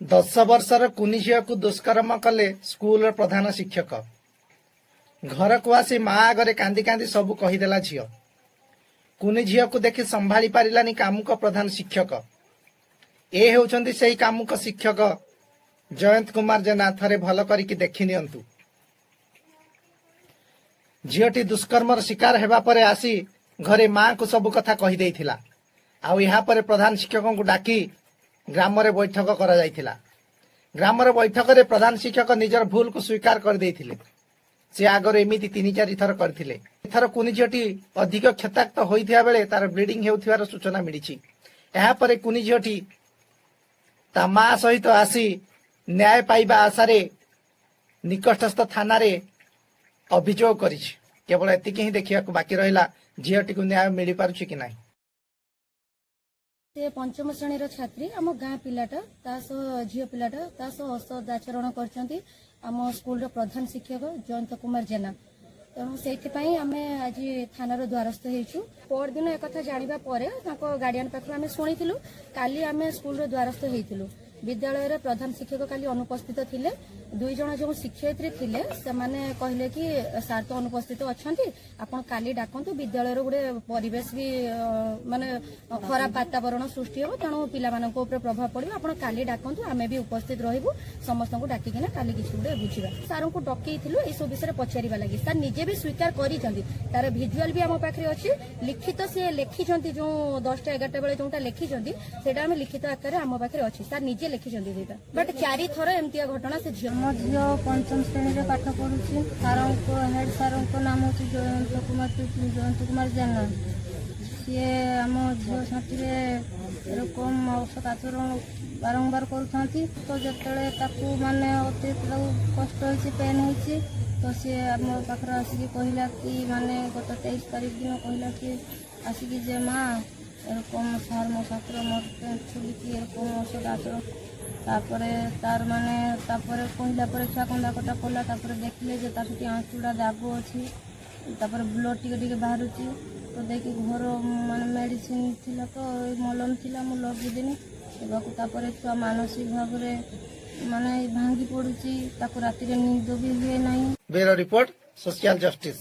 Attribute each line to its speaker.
Speaker 1: 10 ବର୍ଷର କୁନି ଝିଅକୁ ଦୁଷ୍କର୍ମ କଲେ ସ୍କୁଲର ପ୍ରଧାନ ଶିକ୍ଷକ। ଘରକୁ ଆସି ମା ଆଗରେ କାନ୍ଦି କାନ୍ଦି ସବୁ କହିଦେଲା ଝିଅ। କୁନି ଝିଅକୁ ଦେଖି ସମ୍ଭାଳି ପାରିଲାନି କାମୁକ ପ୍ରଧାନ ଶିକ୍ଷକ। ଏ ହେଉଛନ୍ତି ସେହି କାମୁକ ଶିକ୍ଷକ ଜୟନ୍ତ କୁମାର ଜେନା। ଥରେ ଭଲ କରିକି ଦେଖି ନିଅନ୍ତୁ। ଝିଅଟି ଦୁଷ୍କର୍ମର ଶିକାର ହେବା ପରେ ଆସି ଘରେ ମାଙ୍କୁ ସବୁ କଥା କହିଦେଇଥିଲା। ଆଉ ଏହାପରେ ପ୍ରଧାନ ଶିକ୍ଷକଙ୍କୁ ଡାକି ଗ୍ରାମରେ ବୈଠକ କରାଯାଇଥିଲା। ଗ୍ରାମର ବୈଠକରେ ପ୍ରଧାନ ଶିକ୍ଷକ ନିଜର ଭୁଲକୁ ସ୍ୱୀକାର କରିଦେଇଥିଲେ। ସେ ଆଗରୁ ଏମିତି ତିନି ଚାରି ଥର କରିଥିଲେ। ଏଥର କୁନି ଝିଅଟି ଅଧିକ କ୍ଷତାକ୍ତ ହୋଇଥିବା ବେଳେ ତାର ବ୍ଲିଡିଂ ହେଉଥିବାର ସୂଚନା ମିଳିଛି। ଏହାପରେ କୁନି ଝିଅଟି ତା ମା ସହିତ ଆସି ନ୍ୟାୟ ପାଇବା ଆଶାରେ ନିକଟସ୍ଥ ଥାନାରେ ଅଭିଯୋଗ କରିଛି। କେବଳ ଏତିକି ହିଁ ଦେଖିବାକୁ ବାକି ରହିଲା, ଝିଅଟିକୁ ନ୍ୟାୟ ମିଳିପାରୁଛି କି ନାହିଁ।
Speaker 2: ସେ ପଞ୍ଚମ ଶ୍ରେଣୀର ଛାତ୍ରୀ, ଆମ ଗାଁ ପିଲାଟା, ତା ସହ ଝିଅ ପିଲାଟା, ତା ସହ ଅସଦ ଆଚରଣ କରିଛନ୍ତି ଆମ ସ୍କୁଲର ପ୍ରଧାନ ଶିକ୍ଷକ ଜୟନ୍ତ କୁମାର ଜେନା। ତେଣୁ ସେଇଥିପାଇଁ ଆମେ ଆଜି ଥାନାର ଦ୍ୱାରସ୍ଥ ହେଇଛୁ। ପରଦିନ ଏକଥା ଜାଣିବା ପରେ ତାଙ୍କ ଗାର୍ଡିଆନ ପାଖରୁ ଆମେ ଶୁଣିଥିଲୁ। କାଲି ଆମେ ସ୍କୁଲର ଦ୍ୱାରସ୍ଥ ହେଇଥିଲୁ। ବିଦ୍ୟାଳୟରେ ପ୍ରଧାନ ଶିକ୍ଷକ କାଲି ଅନୁପସ୍ଥିତ ଥିଲେ। ଦୁଇ ଜଣ ଯେଉଁ ଶିକ୍ଷୟିତ୍ରୀ ଥିଲେ, ସେମାନେ କହିଲେ କି ସାର୍ ତ ଅନୁପସ୍ଥିତ ଅଛନ୍ତି, ଆପଣ କାଲି ଡାକନ୍ତୁ। ବିଦ୍ୟାଳୟର ଗୋଟେ ପରିବେଶ ବି ମାନେ ଖରାପ ବାତାବରଣ ସୃଷ୍ଟି ହେବ, ତେଣୁ ପିଲାମାନଙ୍କ ଉପରେ ପ୍ରଭାବ ପଡ଼ିବ। ଆପଣ କାଲି ଡାକନ୍ତୁ, ଆମେ ବି ଉପସ୍ଥିତ ରହିବୁ। ସମସ୍ତଙ୍କୁ ଡାକିକିନା କାଲି କିଛି ଗୋଟେ ବୁଝିବା। ସାର୍ଙ୍କୁ ଡକେଇଥିଲୁ ଏଇସବୁ ବିଷୟରେ ପଚାରିବା ଲାଗି। ସାର୍ ନିଜେ ବି ସ୍ୱୀକାର କରିଛନ୍ତି। ତାର ଭିଜୁଆଲ ବି ଆମ ପାଖରେ ଅଛି। ଲିଖିତ ସିଏ ଲେଖିଛନ୍ତି, ଯୋଉ 10ଟା 11ଟା ବେଳେ ଯୋଉଟା ଲେଖିଛନ୍ତି, ସେଇଟା ଆମେ ଲିଖିତ ଆକାରରେ ଆମ ପାଖରେ ଅଛି। ସାର୍ ନିଜେ ଲେଖିଛନ୍ତି ସେଇଟା। ବଟ୍ ଚାରିଥର ଏମିତିଆ ଘଟଣା ସେ ଝିଅ
Speaker 3: ମୋ ଝିଅ ପଞ୍ଚମ ଶ୍ରେଣୀରେ ପାଠ ପଢୁଛି। ସାରଙ୍କ, ହେଡ୍ ସାରଙ୍କ ନାମ ହେଉଛି ଜୟନ୍ତ କୁମାର ଜେନା। ସିଏ ଆମ ଝିଅ ସାଥିରେ ଏରକମ ଅସଦ୍ ଆଚରଣ ବାରମ୍ବାର କରୁଥାନ୍ତି। ତ ଯେତେବେଳେ ତାକୁ ମାନେ ଅତି ତାକୁ କଷ୍ଟ ହେଇଛି, ପେନ୍ ହେଇଛି, ତ ସିଏ ଆମ ପାଖରେ ଆସିକି କହିଲା କି, ମାନେ ଗତ 23 ତାରିଖ ଦିନ କହିଲା କି ଆସିକି ଯେ ମା, ଏରକମ ସାର୍ ମୋ ସାଥିରେ ମୋର ପ୍ୟାଣ୍ଟ ଖୋଲିକି ଏରକମ ଅସଦ୍ ଆଚରଣ। ତାପରେ ତାର ମାନେ ତାପରେ କହିଲା ପରେ ଛୁଆ କନ୍ଦା କଟା କଲା। ତାପରେ ଦେଖିଲେ ଯେ ତାର ସେଠି ଆଞ୍ଚୁଡ଼ା ଦାଗ ଅଛି, ତାପରେ ବ୍ଲଡ଼ ଟିକେ ଟିକେ ବାହାରୁଛି। ତ ଦେଇକି ଘର ମାନେ ମେଡ଼ିସିନ ଥିଲା, ତ ଏଇ ମଲମ ଥିଲା, ମୁଁ ଲଗେଇଦେଲି ଦେବାକୁ। ତାପରେ ଛୁଆ ମାନସିକ ଭାବରେ ମାନେ ଭାଙ୍ଗି ପଡ଼ୁଛି। ତାକୁ ରାତିରେ ନିଦ ବି ହୁଏ ନାହିଁ।
Speaker 1: Bureau report, social justice.